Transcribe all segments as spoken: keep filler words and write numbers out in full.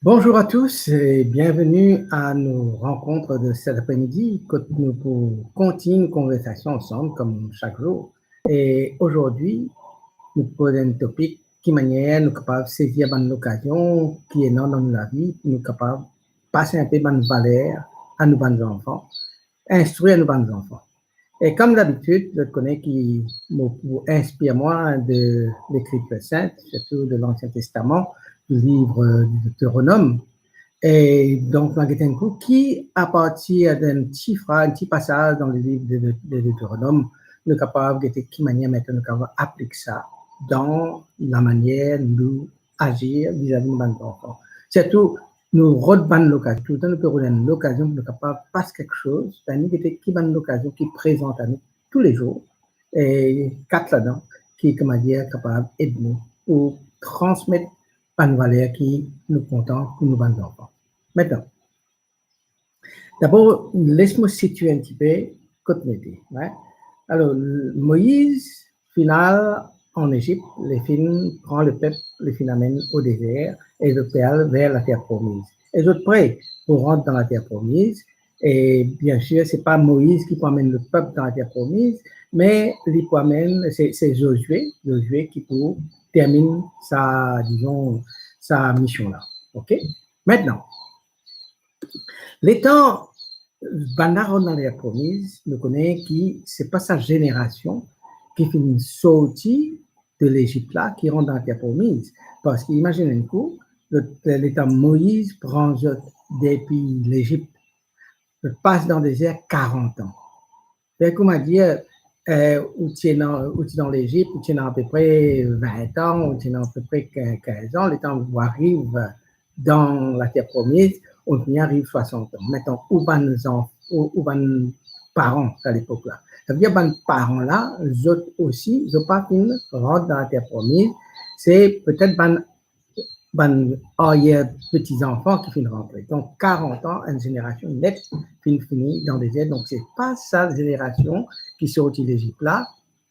Bonjour à tous et bienvenue à nos rencontres de cet après-midi, kot nou pou kontign konversasion ansam, kom chak zour. E azordi, nou pou koz enn topik, ki manier nou kapav sezir bann lokazion ki ena dan nou lavi, pou nou kapav pas enpe bann valer a nou bann zanfan, instrir nou bann zanfan. E kom dabitid, zot kone ki mo pou inspir mwa de Lekritir Sint, sirtou de Lansien Testaman, du liv de Deteronom. E donk, nou al gete enn kou ki, apartir d'enn ti fra-, enn ti pasaz dan le liv de, de, de Deteronom, nou kapav gete ki manier aster nou kapav aplik sa dan lamanier nou azir vizavi nou bann zanfan. Sirtou, nou rod bann lokazion, toultan nou pe rod enn lokazion pou nou kapav pas kiksoz, ben, nou gete ki bann lokazion ki prezant a nou toulezour, e kat ladan ki, kouma dir, kapav ed nou pou transmet bann valer ki nou kontan pou nou bann zanfan. Aster, dabor, les mo sitie enn tipe kot nou ete, wi. Alor, Moiz finn al an Ezip, li finn pran lepep, li finn amenn o dezer, e zot pe al ver Later Promiz. E zot pre pou rant dan Later Promiz, e biensir, se pa Moiz ki pou amenn lepep dan Later Promiz, me li pou amenn, se, se Zozie, Zozie ki pou terminn sa, dizon, sa mision la. Oke? Aster, letan bann la rant dan Later Promiz, nou kone ki se pa sa zenerasion ki finn sorti de Lezip la ki rant dan Later Promiz. Parski imazinn enn kou, zot, letan Moiz pran zot depi Lezip, zot pas dan dezer karant an. Be, kouma dir, eh, ou ti ena, ou ti dan Lezip, ou ti ena apepre vin an, ou ti ena apepre kinz an, letan ou ariv dan Later Promiz, ou finn ariv swasant an. Aster, ou bann zanf-, ou, ou bann paran a lepok la. Savedir bann paran la, zot osi, zot pa finn rant dan Later Promiz, se petet bann, bann aryer peti zanfan ki finn rantre. Donk, karant an, enn zenerasion net finn fini dan dezer. Donk, se pa sa zenerasion ki sorti Lezip la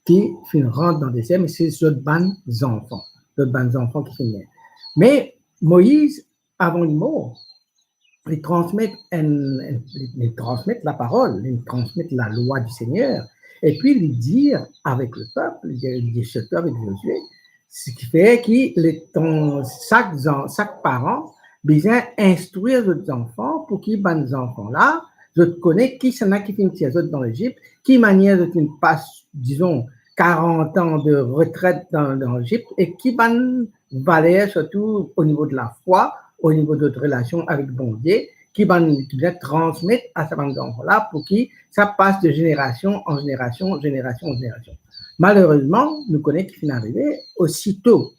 ki finn rant dan dezer, me se zot bann zanfan. Zot bann zanfan ki finn ne. Me Moiz, avan li mor, li transmet enn, enn, li, li transmet laparol, li transmet lalwa di Segner, epi li dir avek lepep, li dir, li dir sirtou avek Zozie, seki fer ki letan sak zan-, sak paran bizin instrir zot zanfan pou ki bann zanfan la, zot kone kisannla ki finn tir zot dan Lezip, ki manier zot finn pas, dizon, karant an de retret dan, dan Lezip, e ki bann valer, sirtou o nivo de lafwa, o nivo de zot relasion avek Bondie, ki bann, ki bizin transmet a sa bann zanfan la, pou ki sa pas de zenerasion an zenerasion, zenerasion an zenerasion. Malerezman, nou kone ki finn arive, osito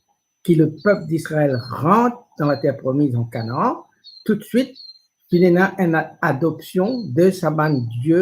ki lepep Izrael rant dan Later Promiz an Kanaan, toutswit, finn ena enn a-, adopsion de sa bann die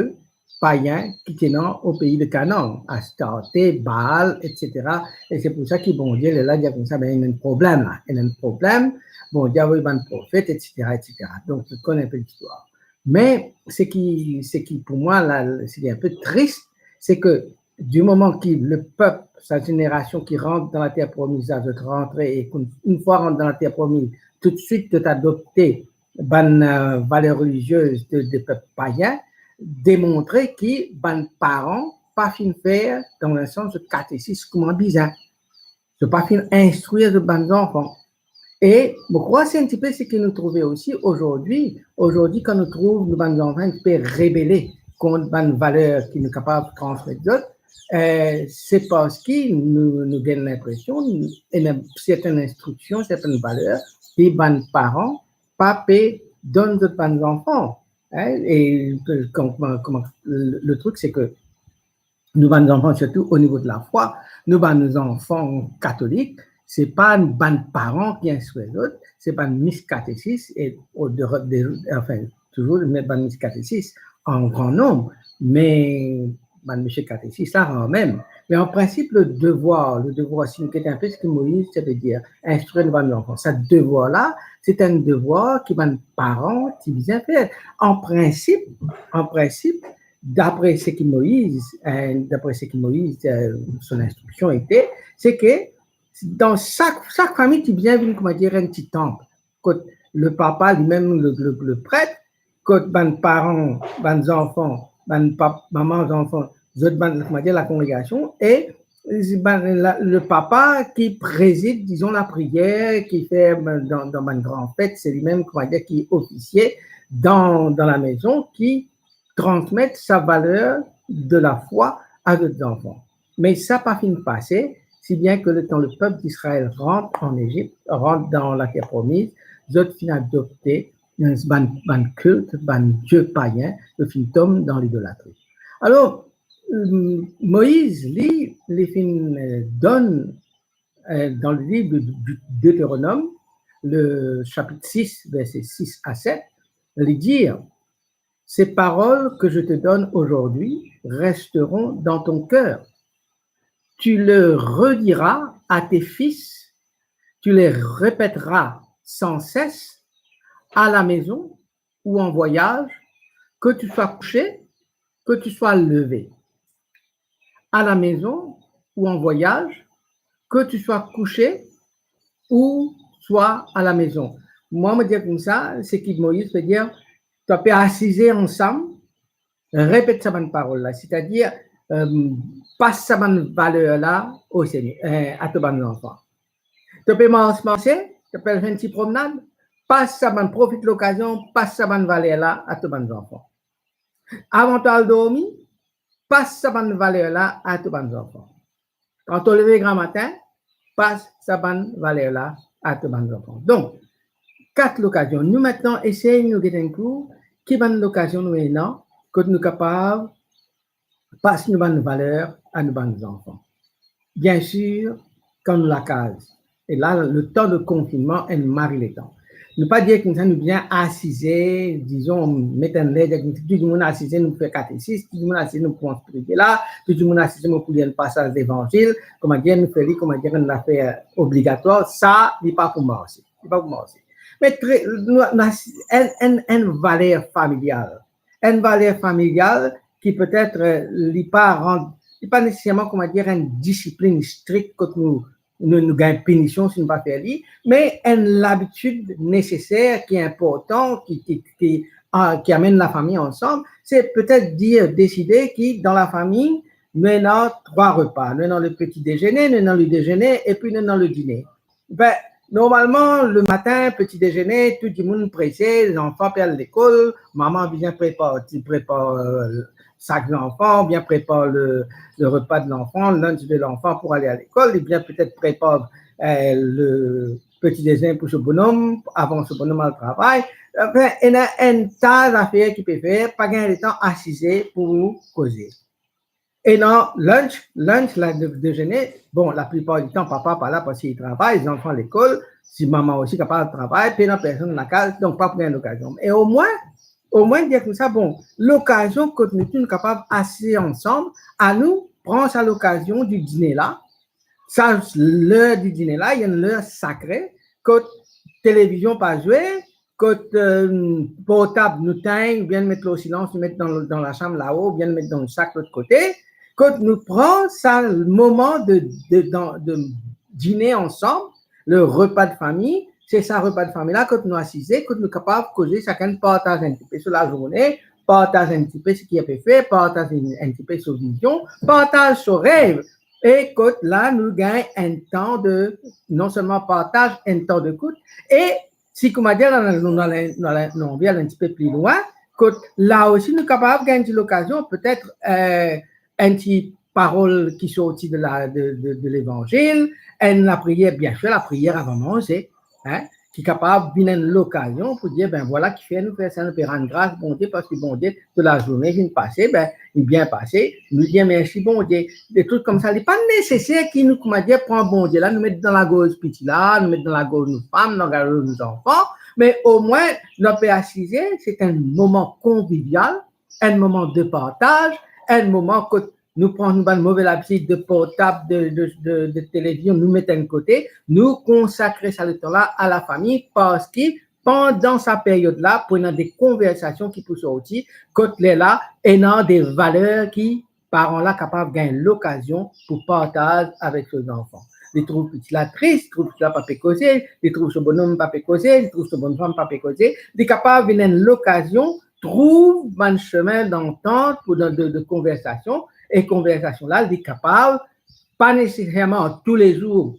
payin ki ti ena o pei de Kanaan, Astarte, Baal, etsetera. E se pou sa ki Bondie, lerla, dir koumsa, be, ena enn problem la, ena enn problem, Bondie avoy bann profet, etsetera, etsetera. Donk, nou konn enpe listwar. Me seki, seki pou mwa la, seki enpe tris, se ke di moman ki lepep, sa zenerasion ki rant dan Later Promiz la, zot rantre, e kouma, enn fwa rant dan Later Promiz, toutswit zot adopte bann, eh, valer reliziez de, de pep payin, demontre ki bann paran pa finn fer, dan enn sans, zot katesis kouma bizin. Zot pa finn instrir zot bann zanfan. E mo krwar se enn tipe seki nou trouve osi azordi. Azordi, kan nou trouv nou bann zanfan enn tipe rebele kont bann valer ki nou kapav transmet zot, eh, se parski nou, nou gagn linpresion, ena sertenn instriksion, sertenn valer, ki bann paran pa pe donn zot bann zanfan. Hein, e kouma, kouma, le, le trik, se ke nou bann zanfan, sirtou o nivo de lafwa, nou bann zanfan katolik, se pa bann paran ki instrir zot, se bann mis katesis, e o de, de, anfin, touzour, me bann mis katesis an gran nonb, me bann misie katesis la, rar mem. Me an prinsip, le devwar, le devwar, si nou get enpe seki Moiz ti pe dir, instrir nou bann zanfan. Sa devwar la, se enn devwar ki bann paran ti bizin fer. An prinsip, an prinsip, dapre seki Moiz, eh, dapre seki Moiz, eh, son instriksion ete, se ke dan sak, sak fami ti bizin vinn, kouma dir, enn ti tanp, kot le papa, limem le, le, le pret, kot bann paran, bann zanfan, bann pap-, mama zanfan, zot bann, koumadir, lakongregasion, e bann, la, le papa ki prezid, dizon, lapriyer, ki fer, dan, dan bann gran fet, se limem, koumadir, ki ofisie dan, dan lamezon, ki transmet sa valer de lafwa a zot zanfan. Me sa pa finn pase, si bien ke letan lepep Izrael rant an Ezip, rant dan later promiz, zot finn adopte bann, bann kilt, bann die payin, zot finn tom dan lidolatri. Alor, Moiz, li, li finn, eh, donn, eh, dan le liv de, de Deteronom, le sapit sis, verse sis a set, li dir, ces paroles que je te donne aujourd'hui resteront dans ton cœur. Tu le rediras à tes fils, tu les répéteras sans cesse à la maison ou en voyage, que tu sois couché, que tu sois levé. À la maison ou en voyage, que tu sois couché ou sois à la maison. Mwa, mo dir koumsa, seki Moiz pe dir, to pe asize ansam, repet sa bann parol la, setadir, eh, pas sa bann valer la o Segner, eh, a to bann zanfan. To pe mars, marse, to pe al fer enn ti promnad, pas sa bann, profit lokazion, pas sa bann valer la a to bann zanfan. Avan to al dormi, pas sa bann valer la a to bann zanfan. Kan to leve gramatin, pas sa bann valer la a to bann zanfan. Donk, kat lokazion. Nou mintnan esey nou get enn kou ki bann lokazion nou ena kot nou kapav pas nou bann valer a nou bann zanfan. Biensir, kan nou lakaz, e la, letan de konfinnman, enn mari letan. Nou pa dir koumsa nou bizin asize, dizon, met enn ler, dir koumsa tou dimoun asize, nou fer katesis, tou dimoun asize, nou pran priye la, tou dimoun asize, nou pou lir enn pasaz Levanzil, koumadir nou fer li, koumadir enn zafer obligatwar, sa, li pa pou marse, li pa pou marse. Me tre, nou, nou, enn, enn, enn valer familial, enn valer familial ki petet, eh, li pa rant, li pa neseserman, koumadir, enn disiplinn strik kot nou, nou, nou gagn pinision si nou pa fer li, me enn labitid neseser ki inportan, ki, ki, ki, ah, ki amenn lafami ansam, se petet dir, deside ki dan lafami, nou ena trwa repa, nou ena le petit déjeuner, nou ena le déjeuner, epi nou ena le diner. Be, normalman, lematin, petit déjeuner, tou dimoun prese, zanfan pe al lekol, mama bizin prepar, ti prepar, eh, sak zanfan, oubien prepar le, le repa de lanfan, lunch de lanfan pou ale a lekol, li bizin petet prepar, eh, le petit déjeuner pou so bonom, avan so bonom al travay. Anfin, ena enn ta zafer ki pe fer, pa gagn letan asize pou koze. Ena lunch, lunch la, de, déjeuner, bon, laplipar ditan, papa pa la parski li travay, zanfan lekol, si mama osi kapav travay, pena personn lakaz, donk pa pou gagn lokazion. E omwin, omwin dir koumsa, bon, lokazion kot nou tou nou kapav asize ansam, anou pran sa lokazion di diner la, sa ler di diner la, li enn ler sakre, kot televizion pa zwe, kot, eh, portab nou tegn, oubien nou met lor silans, nou met dan, dan lasam lao, oubien nou met dan sak lot kote, kot nou pran sa moman de, de, dan, de diner ansam, le repa de fami, se sa repa de fami la, kot nou asize, kot nou kapav koze, sakenn partaz enn tipe so lazourne, partaz enn tipe seki li pe fer, partaz enn, enn tipe so vizion, partaz so rev, e kot la nou gagn enn tan de, non selman partaz, enn tan dekout, e si koumadir la, nou, nou, nou, nou, nou anvi al enn tipe pli lwin, kot la osi nou kapav gagn ti lokazion, petet, eh, enn ti parol ki sorti de la, de, de, de Levanzil, enn lapriyer, biensir, lapriyer avan manze, hein, ki kapav vinn enn lokazion pou dir, ben, vwala kifer nou fer sa, nou pe rann gras Bondie, parski Bondie, to lazourne finn pase, ben, li bien pase, nou dir mersi Bondie. De truk koumsa, li pa neseser ki nou, koumadir, pran Bondie la, nou met dan lagorz piti la, nou met dan lagorz nou fam, dan lagorz nou zanfan, me omwin, nou pe asize, se enn moman konvivial, enn moman de partaz, enn moman kot nou pran nou bann move labitid de portab, de, de, de, de televizion, nou met enn kote, nou konsakre sa letan la a lafami, parski pandan sa peryod la, pou ena de konversasion ki pou sorti, kot lerla, ena de valer ki paran la kapav gagn lokazion pou partaz avek so zanfan. li trouv piti la tris, trouv piti la pa pe koze, li trouv so bonom pa pe koze, li trouv so bonnfam pa pe koze, li kapav vinn enn lokazion trouv bann semin dantant pou dan de, de konversasion, e konversasion la, li kapav pa neseserman toulezour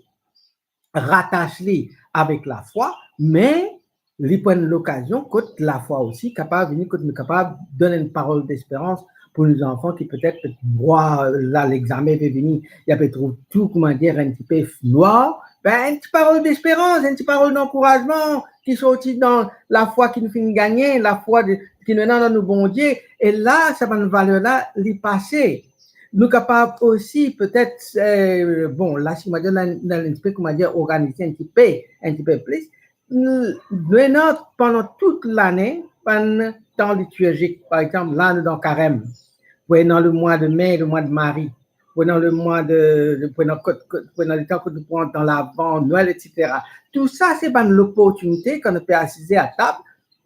ratas li avek lafwa, me li pou enn lokazion kot lafwa osi kapav vini, kot nou kapav donn enn parol desperans pou nou zanfan ki petet, mwa la, lexame pe vini, li pe trouv tou, koumadir, enn tipe nwar, be, enn ti parol desperans, enn ti parol dankourazman ki sorti dan lafwa ki nou finn gagne, lafwa de, ki nou ena dan nou Bondie. E la, sa bann valer la, li pase. Nou kapav osi petet, eh, bon, la, si mo dir, nou, nou, nou pe, koumadir, organize enn tipe, enn tipe plis, nou, nou ena pandan tout lane bann tan litirzik. Par exanp, la nou dan karem, pou ena lemwa de me, lemwa de mari, pou ena lemwa de, de, pou ena kot, kot, pou ena letan kot nou pou rant dan Lavan, Nwel, etsetera. Tou sa, se bann loportinite kan nou pe asize atab,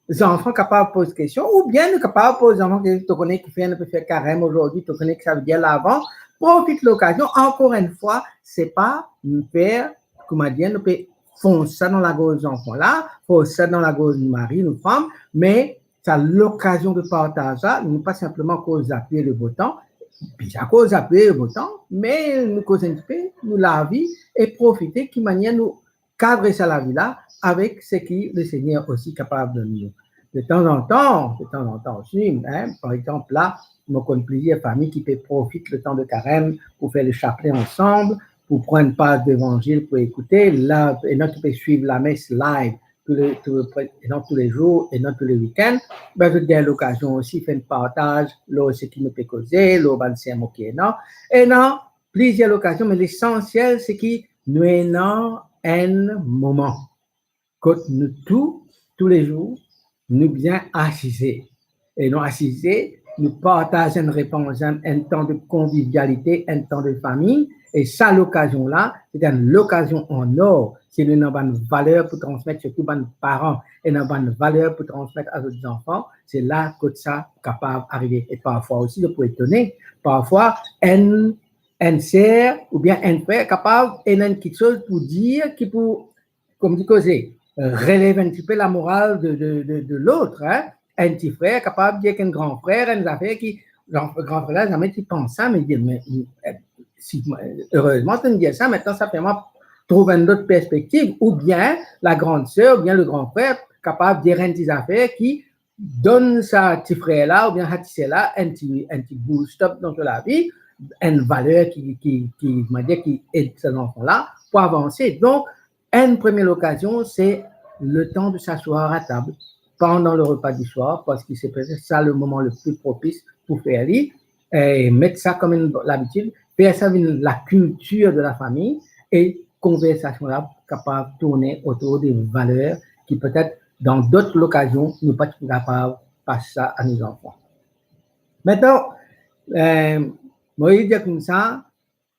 zanfan kapav poz kestion, oubien nou kapav poz zanfan kestion, to kone kifer nou pe fer karem azordi, to kone ki sa vedir Lavan, profit lokazion, ankor enn fwa, se pa nou fer, koumadir, nou pe fons sa dan lagorz zanfan la, fons sa dan lagorz nou mari, nou fam, me sa lokazion de partaz la, nou pa sinpleman koz lapli e levotan, bizin koz lapli e levotan, me nou koz enn tipe nou lavi e profite ki manier nou kadre sa lavi la avek seki Lesegner osi kapav donn nou. De tanzantan, de tanzantan osi, hein, par exanp, la, mo konn plizier fami ki pe profit letan de karem pou fer le chapelet ansam, pou pran enn paz levanzil pou ekoute. La, ena ki pe swiv lames live tou le, tou, ena tou le zour, ena tou le wikenn. Be, zot gagn lokazion osi fer enn partaz lor seki nou pe koze, lor bann sermon ki ena. Ena plizier lokazion, me lesansiel, se ki nou ena enn moman kot nou tou, tou le zour, nou bizin asize. E nou asize, nou partaz enn repans, enn, enn tan de konvivialite, enn tan de fami, e sa lokazion la, se enn lokazion an or. Si nou ena bann valer pou transmet, sirtou bann paran ena bann valer pou transmet a zot zanfan, se la kot sa kapav arive. E parfwa osi, zot pou etone, parfwa enn, enn ser oubien enn frer kapav ena enn kiksoz pou dir ki pou, kouma dir, koze, relev enn tipe lamoral de, de, de, de lot, hein. Enn ti frer kapav dir ek enn gran frer enn zafer ki, gran, gran frer la zame ti pans sa, me dir, me, eh, si, erezman to dir sa, aster sa fer mwa trouv enn lot perspektiv, oubien la grande sœur oubien le grand frère kapav dir enn ti zafer ki donn sa ti frer la oubien sa ti ser la enn ti, enn ti boost up dan so lavi, enn valer ki, ki, ki, mo dir, ki ed sa zanfan la pou avanse. Donk, enn premie lokazion, se letan de s'asseoir à table, pendant le repas du soir, parski se petet sa le moman le pli propis pou fer li, e met sa kom enn labitid, fer sa vinn lakiltir de lafami, e konversasion la kapav tourne otour de valer ki petet dan dot lokazion nou pa ti pou kapav pas sa a nou zanfan. Aster, eh, mo dir koumsa,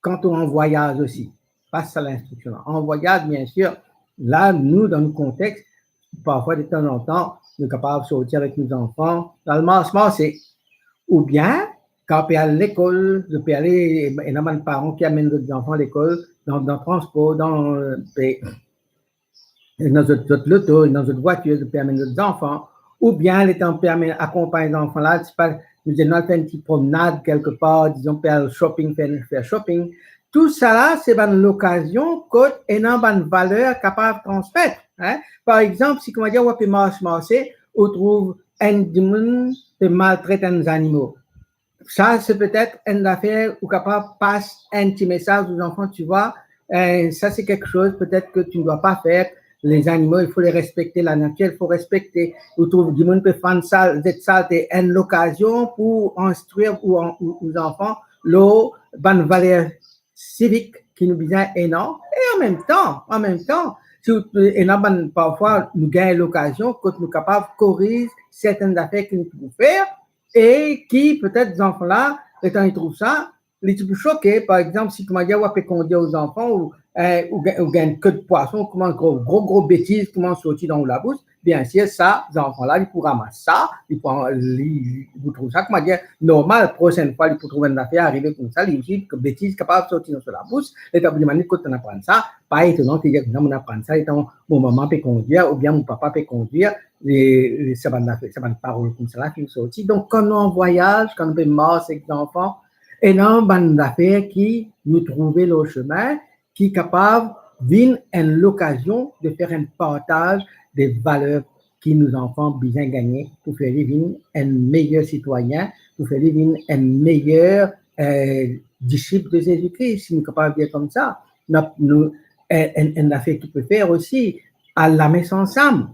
kan to an vwayaz osi, pas sa linstriksion la. An vwayaz, biensir, la, nou, dan nou kontex, parfwa, de tanzantan, nou kapav sorti avek nou zanfan, al mars, marse. Oubien, kan pe al lekol, zot pe ale, ena bann paran ki amenn zot zanfan lekol, dan, dan transpor, dan, pe, ena zot, zot loto, ena zot vwatir, zot pe amenn zot zanfan, oubien letan pe amenn, akonpagn zanfan la, sepa, nou dir nou al fer enn ti promnad kelkepar, dizon, pe al shopping, fer, fer shopping. Tou sa la, se bann lokazion kot ena bann valer kapav transmet, hein. Par exanp, si, kouma dir, ou pe mars, marse, ou trouv enn dimoun pe maltret enn zanimo. Sa, se petet enn zafer ou kapav pas enn ti mesaz ou zanfan, tu vois, eh, ça c'est quelque chose peut-être que tu ne dois pas faire. Les animaux, il faut les respecter, la nature, il faut respecter. Ou trouv dimoun pe fann sal, zet salte, enn lokazion pou instrir ou, ou, ou zanfan lor bann valer sivik ki nou bizin ena. E an mem tan, an mem tan, si ou, ena bann, parfwa, nou gagn lokazion kot nou kapav koriz sertenn zafer ki nou pou fer, e ki petet zanfan la, letan li trouv sa, li ti pou soke. Par exanp, si, kouma dir, ou pe kondir ou zanfan, ou, eh, ou gagn, ou gagn enn kot pwason, kouma gro, gro, gro betiz kouma sorti dan ou labous, Biensir, sa zanfan la, li pou ramas sa, li pou, li, li pou trouv sa, kouma dir, normal, prosenn fwa li pou trouv enn zafer arive koumsa, li osi, betiz kapav sorti dan so labous, li ta pou dimann li kot to'nn aprann sa, pa etonan ki dir koumsa, mo'nn aprann sa letan mo mama pe kondwir, oubien mo papa pe kondwir, e, e sa bann zafer, sa bann parol koumsa la finn sorti. Donk, kan nou an vwayaz, kan nou pe mars ek zanfan, ena bann zafer ki nou trouve lor sime, ki kapav vinn enn lokazion de fer enn partaz de valer ki nou zanfan bizin gagne pou fer li vinn enn meyer sitwayin, pou fer li vinn enn meyer, eh, disip de Zezi Kri, si nou kapav dir koumsa. Nou, nou, enn, enn, enn zafer ki pe fer osi, al lames ansam.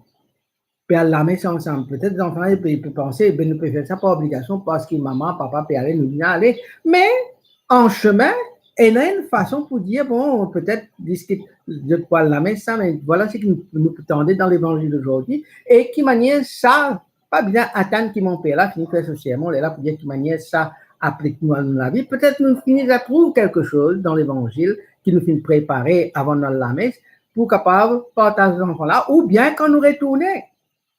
Pe al lames ansam. Petet zanfan la, li pe, li pe panse, be, nou pe fer sa par obligasion, parski mama, papa pe ale, nou bizin ale. Me, an sime, ena enn fason pou dir, bon, petet, diskit, zot pou al lames sa, me vwala seki nou, nou pou tande dan Levanzil ozordi, e ki manier sa, pa bizin atann ki monper la fini fer so sermon, lerla pou dir ki manier sa aplik nou dan nou lavi. Petet nou fini trouv kelke soz dan Levanzil ki nou finn prepare avan nou al lames, pou kapav partaz zanfan la, oubien kan nou retourne,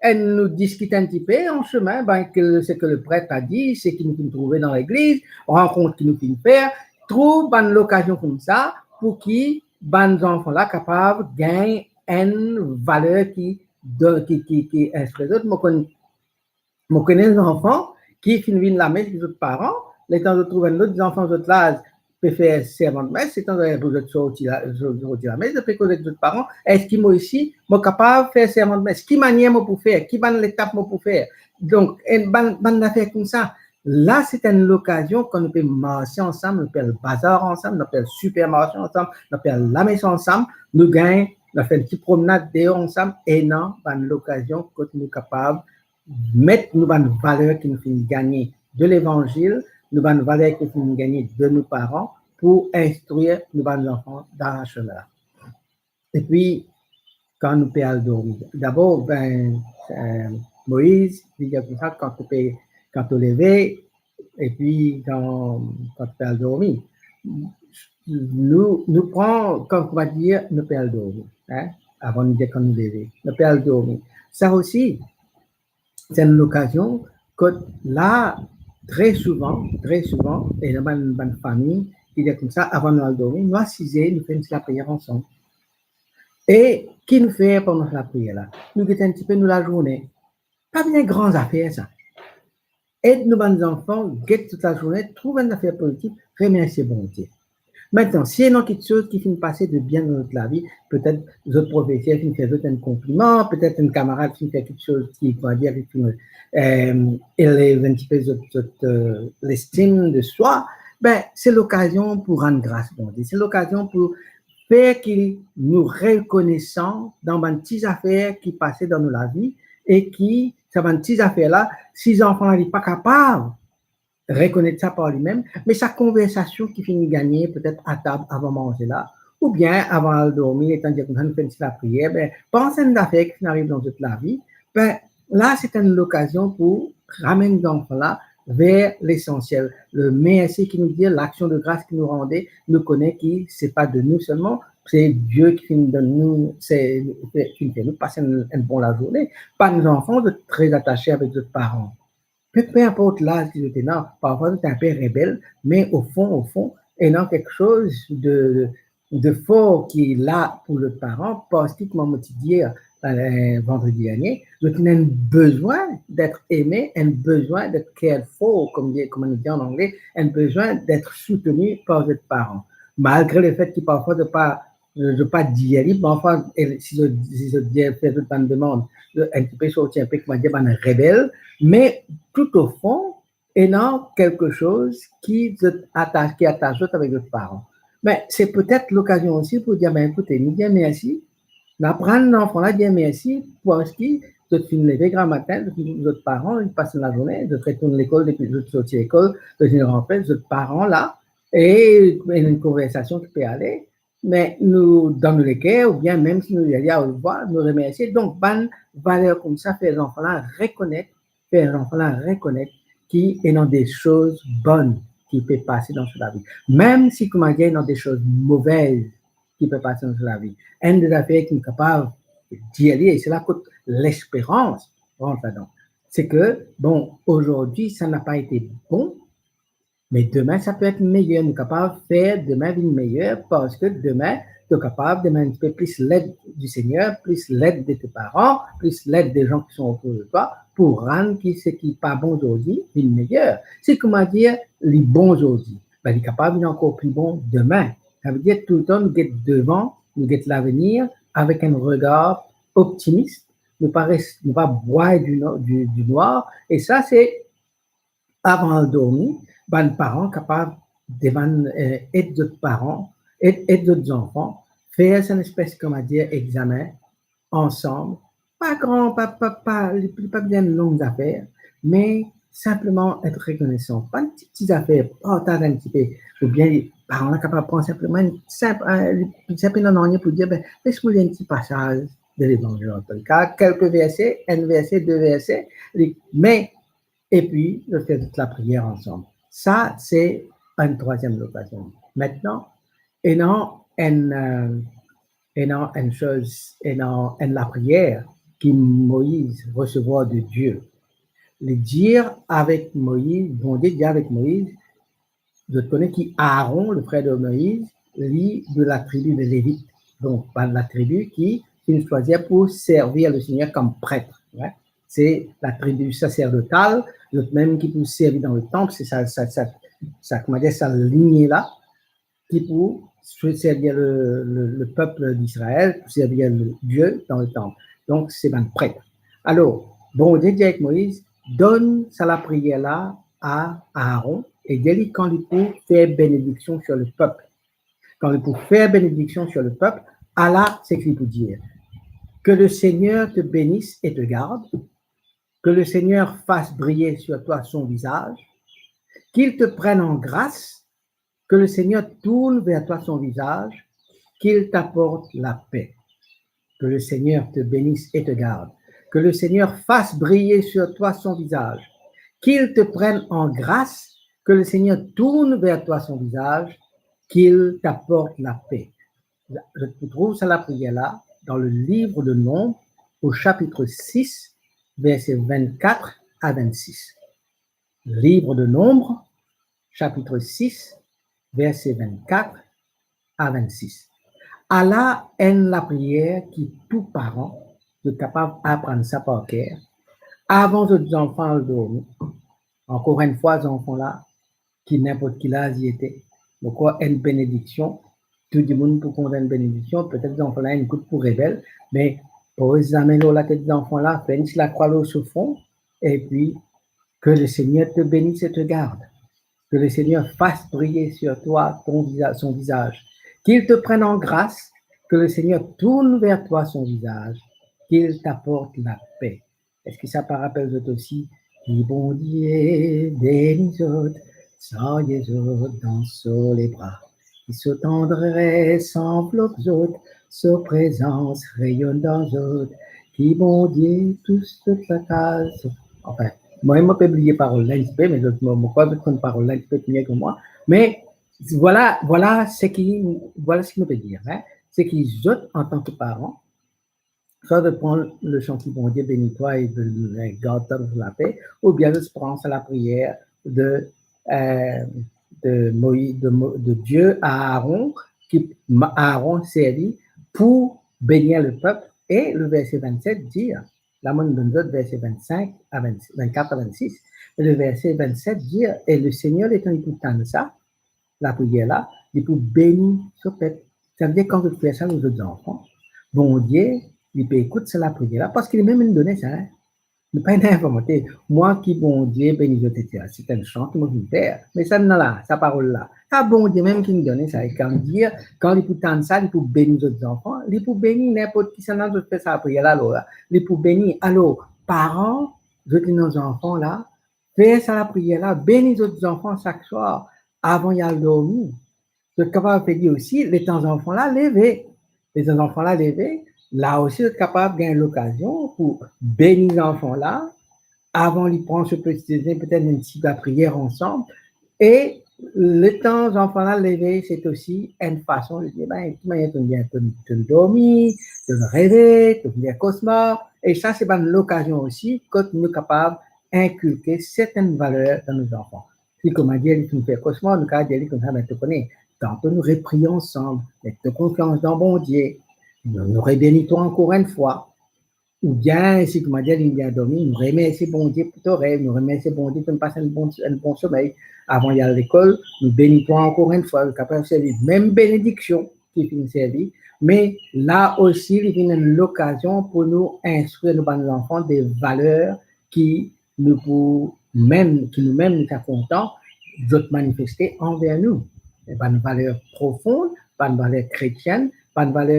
e nou diskit enn tipe an sime, ben, ke, seki lepret la dir, seki nou finn trouve dan legliz, rankont ki nou finn fer, trouv bann lokazion koumsa, pou ki bann zanfan la kapav gagn enn valer ki, de, ki, ki, ki inspire zot. Mo konn, mo konn enn zanfan ki finn vinn lames ek zot paran, letan zot trouv enn lot zanfan zot laz pe fer sermant mes, letan zot pou zot sorti la, zot sorti lames, zot pe koz ek zot paran, eski mo isi, mo kapav fer sermant mes? Ki manier mo pou fer? Ki bann letap mo pou fer? Donk, enn bann, bann zafer koumsa. La, se enn lokazion kan nou pe marse ansam, nou pe al bazar ansam, nou pe al sipermarse ansam, nou pe al lames ansam, nou gagn, nou fer enn ti promenad deor ansam, ena bann lokazion kot nou kapav met nou bann valer ki nou finn gagne de Levanzil, nou bann valer ki nou finn gagne de nou paran, pou instrir nou bann zanfan dan sa sime la. Epi, kan nou pe al dormi, dabor, ben, eh, Moiz, li dir koumsa, kan to pe, kan to leve, epi kan, kan to pe al dormi, nou, nou pran, kan, kouma dir, nou pe al dormi, hein, avan nou dir kan nou leve, nou pe al dormi. Sa osi, se enn lokazion kot la, tre souvan, tre souvan, ena bann, bann fami ki dir koumsa, avan nou al dormi, nou asize, nou fer enn ti lapriyer ansam. E ki nou fer pandan sa lapriyer la? Nou get enn tipe nou lazourne. Pa bizin gran zafer sa. Ed nou bann zanfan get zot lazourne, trouv enn zafer pozitif, remersie Bondie. Aster, si ena kiksoz ki finn pase de bien dan zot lavi, petet zot profeser finn fer zot enn konpliman, petet enn kamarad finn fer kiksoz ki, kouma dir, ki finn, eh, elev enn tipe zot, zot, eh, lestim de swa, ben, se lokazion pou rann gras Bondie. Se lokazion pou fer ki nou rekonesan dan bann ti zafer ki pase dan nou lavi e ki, sa bann ti zafer la, si zanfan la li pa kapav rekonet sa par limem, me sa konversasion ki finn gagne petet atab avan manze la, oubien avan al dormi, letan dir koumsa nou fer enn ti lapriyer, ben, pans enn zafer ki finn ariv dan zot lavi, ben, la, se enn lokazion pou ramenn zanfan la ver lesansiel. Le mersi ki nou dir, laksion de gras ki nou rande, nou kone ki se pa de nou selman, se Die ki finn donn nou, se, finn fer nou pas enn, enn bon lazourne. Bann zanfan, zot tre atase avek zot paran. Pe, pe inport laz ki zot ena, parfwa zot inpe rebel, me o fon, o fon, ena kiksoz de, de for ki la pou zot paran, parski, kouma mo ti dir, eh, vandredi dernie, zot ena enn bezwin d'être aimé, enn bezwin d'être cared for, kouma, kouma nou dir an angle, enn bezwin d'être soutenu par zot paran. Malgre lefet ki parfwa zot pa, zot pa dir li, parfwa, e si zot, si zot dir, fer zot bann demann, zot enn tipe sorti enpe, kouma dir, bann rebel, me tou o fon, ena kiksoz ki zot atas, ki atas zot avek zot paran. Me se petet lokazion osi pou dir, ben, ekoute, nou dir mersi, nou aprann zanfan la dir mersi, parski zot finn leve gramatin, zot, zot paran, zot pas lazourne, zot retourn lekol, depi zot sorti lekol, zot vinn rantre, zot paran la, e enn konversasion ki pe ale, me nou, dan nou leker, oubien mem si nou dir li orevwar, nou remersie. Donk, bann valer koumsa, fer zanfan la rekonet, fer zanfan la rekonet ki ena de soz bonn ki pe pase dan so lavi. Mem si, kouma dir, ena de soz move ki pe pase dan so lavi. Enn de zafer ki nou kapav dir li, e se la kot lesperans rant ladan. Se ke, bon, aujourd'hui, ça n'a pas été bon, mais demain, ça peut être meilleur. Nou kapav fer demain vinn meyer, parski demain, to kapav demann enn tipe plis led du Seigneur, plis led de tes parents, plis led de gens qui sont autour de toi, pou rann ki seki pa bon zordi vinn meyer. Si kouma dir li bon zordi, be, li kapav vinn ankor pli bon demain. Savedir toultan nou get devan, nou get lavenir avek enn regar optimis, nou pa res, nou pa bwar du no-, du, du nwar, e sa se avan al dormi, bann paran kapav demann, eh, ed zot paran, ed, ed zot zanfan, fer sa enn espes, kouma dir, examen ansam. Pa gran, pa, pa, pa, li, li pa bizin long zafer, me sinpleman et rekonesan. Pa enn ti, ti zafer, partaz enn tipe, oubien paran la kapav pran sinpleman enn sinp, eh, li, sinp ena nanye pou dir, be, les mwa lir enn ti pasaz de Levanzil, an tou ka, kelke verse, enn verse, de verse, li, me epi nou fer zot lapriyer ansam. Sa se enn trwaziem lokazion. Aster, ena enn, eh, ena enn soz, ena enn lapriyer ki Moiz resevwar de Die. Li dir avek Moiz, Bondie dir avek Moiz, zot kone ki Aaron, le frer de Moiz, li de latribi de Levit. Donk, bann latribi ki finn swazir pou servi Lesegner kom pret, wi. Se latribi saserdotal, zot mem ki pou servi dan letanp, se sa, sa, sa, sa, kouma dir, sa linie la, ki pou servi le, le, le pep d'Israel, pou servi le Die dan letanp. Donk, se bann pret. Alor, Bondie dir avek Moiz, donn sa lapriyer la a Aaron, e dir li kan li pou fer benediksion sur le pep. Kan li pou fer benediksion sur le pep, ala seki li pou dir, que le Seigneur te bénisse et te garde, que le Seigneur fasse briller sur toi son visage, qu'il te prenne en grâce, que le Seigneur tourne vers toi son visage, qu'il t'apporte la paix. Que le Seigneur te bénisse et te garde. Que le Seigneur fasse briller sur toi son visage. Qu'il te prenne en grâce. Que le Seigneur tourne vers toi son visage. Qu'il t'apporte la paix. Zot pou trouv sa lapriyer la dan le livre de Nombres, au chapitre six, verset vingt-quatre à vingt-six. Livre de Nombres, chapitre six, verset vingt-quatre à vingt-six. Ala enn lapriyer ki tou paran zot kapav aprann sa par ker avan zot zanfan al dormi. Ankor enn fwa, zanfan la, ki ninport ki laz li ete, mo krwar enn benediksion, tou dimoun pou kontan enn benediksion, petet zanfan la enn kout pou rebel, me poz zame lor latet zanfan la, fer enn ti lakrwa lor so fron, epi, que le Seigneur te bénisse et te garde. Que le Seigneur fasse briller sur toi ton visa-, son visage. Qu'il te prenne en grâce, que le Seigneur tourne vers toi son visage, qu'il t'apporte la paix. Eski sa pa rapel zot osi ki Bondie beni zot, sarye zot dan so lebra, ki so tandres anvlop zot, so prezans reyonn dan zot, ki Bondie tous zot lakaz. Anfin, mwa, mo pe bliye parol la enn tipe, me zot, mo, mo krwar zot konn parol la enn tipe mie ki mwa. Me vwala, vwala seki, vwala seki nou pe dir, hein. Seki zot, antan ki paran, swa zot pran leson ki Bondie beni twa e, e gard twa dan lape, oubien zot pran sa lapriyer de, eh, de Moï-, de Mo-, de Die a Aaron, ki Ma-, Aaron servi pou benir le pep, e le verse vingt-sept dir, la mo donn zot verse vingt-cinq a vingt, vingt-quatre a vingt-six, e le verse vingt-sept dir, e Lesegner, letan li pou tann sa, lapriyer la, li pou beni so pep. Savedir kan zot fer sa lor zot zanfan, Bondie, li pe ekout sa lapriyer la, parski li mem inn done sa, hein. Nou pa inn invante, mwa ki Bondie beni zot, etsetera. Se enn san ki mo finn fer. Me sa ena la, sa parol la. Sa Bondie mem ki inn done sa, e kan dir, kan li pou tann sa, li pou beni zot zanfan, li pou beni ninport kisannla zot fer sa lapriyer la lor la. Li pou beni. Alor, paran, zot ena zanfan la, fer sa lapriyer la, beni zot zanfan sak swar, avan li al dormi. Zot kapav fer li osi, letan zanfan la leve. Letan zanfan la leve, la osi zot kapav gagn lokazion pou beni zanfan la, avan li pran so peti dezene, petet enn ti lapriyer ansam, e Letan zanfan la leve, se osi enn fason de dir, ben, ki manier to vinn, to, to dormi, to reve, to fer kosmar. E sa, se bann lokazion osi kot nou kapav inkilke sertenn valer dan nou zanfan. Si kouma dir li finn fer kosmar, nou kapav dir li koumsa, ben, to kone, tanto nou reprie ansam, met to konfians dan Bondie, nou, nou rebeni twa ankor enn fwa. Oubien, si kouma dir li bien dormi, nou remersie Bondie pou to rev, nou remersie Bondie ki to'nn pas enn bon, enn bon somey. Avan al lekol, nou beni twa ankor enn fwa, nou kapav servi mem benediksion ki finn servi, me la osi, li vinn enn lokazion pou nou instrir nou bann zanfan de valer ki nou pou mem, ki nou mem nou ta kontan zot manifeste anver nou. Bann valer profon, bann valer kretienn, bann valer